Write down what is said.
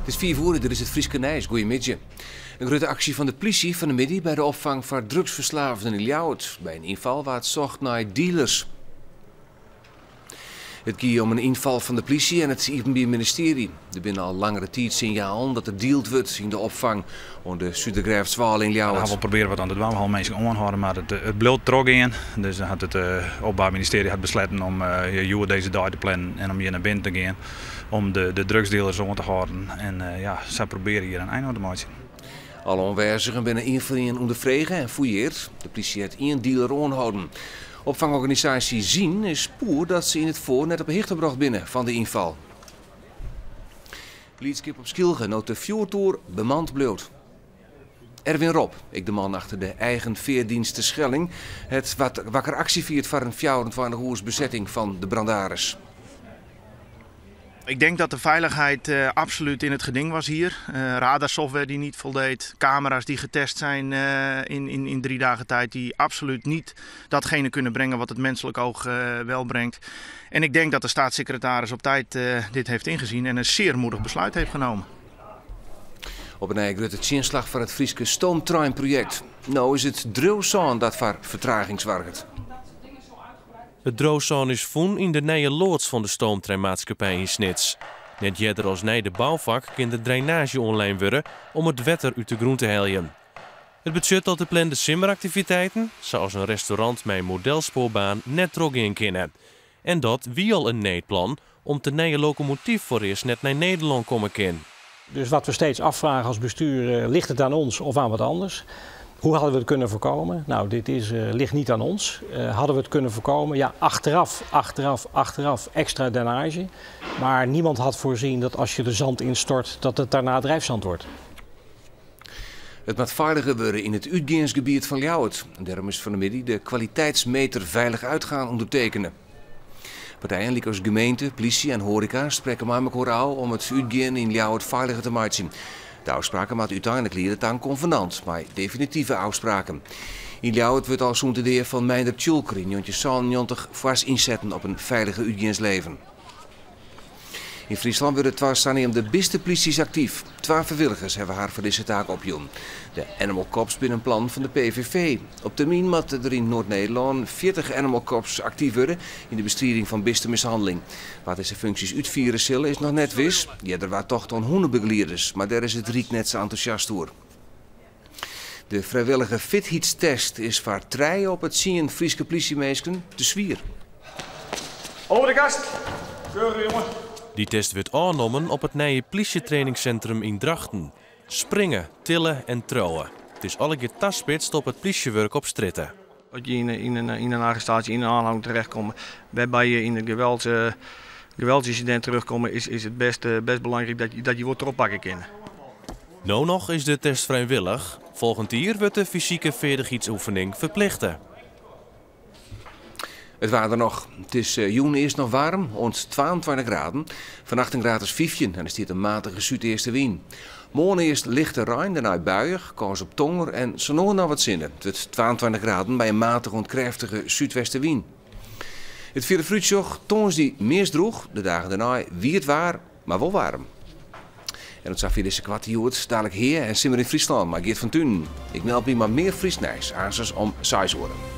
It is 5 oere, dit is it Fryske nijs. Goeiemiddei. In grutte aksje fan de plysje fan 'e middei by de opfang foar drugsferslaafden yn Ljouwert. By in ynfal waard socht nei dealers. It gie om in ynfal fan de plysje en it Iepenbier Ministearje. Der binne al langere tiid sinjalen dat der deald wurdt yn de opfang oan de Sudergrêftswâl yn We Ljouwert. hawwe wol probearre wat oan te dwaan, we hawwe minsken oanhâlden, mar it, it bliuwt trochgean. Dus dan hat it Openbaar Ministerie hat besletten om hjoed dizze dei te plannen en om hjir nei binnen te gean om de, de drugsdealers oan te hâlden. En ja, sa probearje hjir in ein oan te meitsjen. Alle oanwêzigen binne ien foar ien ûnderfrege en fûilleard. De plysje hat ien dealer oanholden. Opfangorganisaasje Zienn is poer dat se yn it foar net op 'e hichte brocht binne fan de ynfal. Blydskip op Skylge no't de fjoertoer bemand bliuwt. Erwin Rob, ek de man achter de eigen feardienst Terschelling, hat wakker aksje fierd foar in 24 oers besetting fan de Brandaris. Ik denk dat de veiligheid absoluut in het geding was hier. Radarsoftware die niet voldeed, camera's die getest zijn in 3 dagen tijd, die absoluut niet datgene kunnen brengen wat het menselijk oog wel brengt. En ik denk dat de staatssecretaris op tijd dit heeft ingezien en een zeer moedig besluit heeft genomen. Op 'e nij grutte tsjinslach foar it Fryske stoomtreinprojekt. No is it driuwsân dat foar fertraging soarget. It driuwsân is fûn yn de nije loads fan de stoomtreinmaatskippij yn Snits. Net earder as nei de boufak kin de drainaazje oanlein wurde om it wetter út de grûn te heljen. It betsjut dat de plande simmeraktiviteiten, sa as in restaurant mei modelspoarbaan, net trochgean kinne. En dat wie al in needplan om't de nije lokomotyf foarearst net nei Nederlân komme kin. Dus wat we steeds afvragen als bestuur, ligt het aan ons of aan wat anders? Hoe hadden we het kunnen voorkomen? Nou, dit ligt niet aan ons. Hadden we het kunnen voorkomen? Ja, achteraf, achteraf, achteraf extra drainage. Maar niemand had voorzien dat als je er zand instort, dat het daarna drijfzand wordt. It moat feiliger wurde yn it útgeansgebiet fan Ljouwert. En dêrom is fan 'e middei de kwaliteitsmeter Veilig Uitgaan ûndertekene. Partijen lykas gemeente, plysje en hoareka sprekke mei mekoar ôf om it útgean yn Ljouwert feiliger te meitsjen. De ôfspraken moatte úteinlik liede ta in konvenant mei definitive ôfspraken. Yn Ljouwert wurdt al sûnt de dea fan Meindert Tjoelker yn 1997 foars ynsetten op in feilige útgeansleven. Yn Fryslân wurde twa saneamde bisteplysjes aktyf. Twa frijwilligers hawwe har foar dizze taak opjûn. De Animal Cops binne in plan fan de PVV. Op termyn moatte der yn Noard-Nederlân 40 Animal Cops aktyf wurde yn de bestriding fan bistemishanneling. Wa't dizze funksjes útfiere sille is noch net wis. Earder waard tocht oan hûnebegelieders, mar dêr is it Ryk net sa entûsjast oer. De frijwillige fitheidstest is foar 3 op 'e 10 Fryske plysjeminsken te swier. Over de kast. Keurig, jongen. Dy test wurdt ôfnommen op it nije plysjetrainingssintrum yn Drachten. Springe, tille en triuwe. It is allegear taspitst op it plysjewurk op strjitte. As je yn in arrestaasje, yn in oanhâlding terechtkomme, wêrby je yn in geweldsinsidint terugkomme, is it bêst belangryk dat je wol trochpakke kinne. No noch is de test frijwillich. Folgjend jier wurdt de fysike feardichheidsoefening ferplichte. It waar der noch. It is jûn earst noch waarm, oant 22 graden. Fannacht in graad as 15 en der stiet in matige súdeastewyn. Moarn earst lichte rein, dêrnei buiïch, kâns op tonger en sa no en dan wat sinne. It wurdt 22 graden by in matige oant krêftige súdwestewyn. It fierdere foarútsjoch, tongersdei meast drûch, de dagen dêrnei wiet waar, mar wol waarm. En tot safier dizze Koarte Hjoed, dalik Hea en Simmer yn Fryslân mei Geert van Tunen. Ik meld my mei mear Frysk nijs, aansens om 6 oere.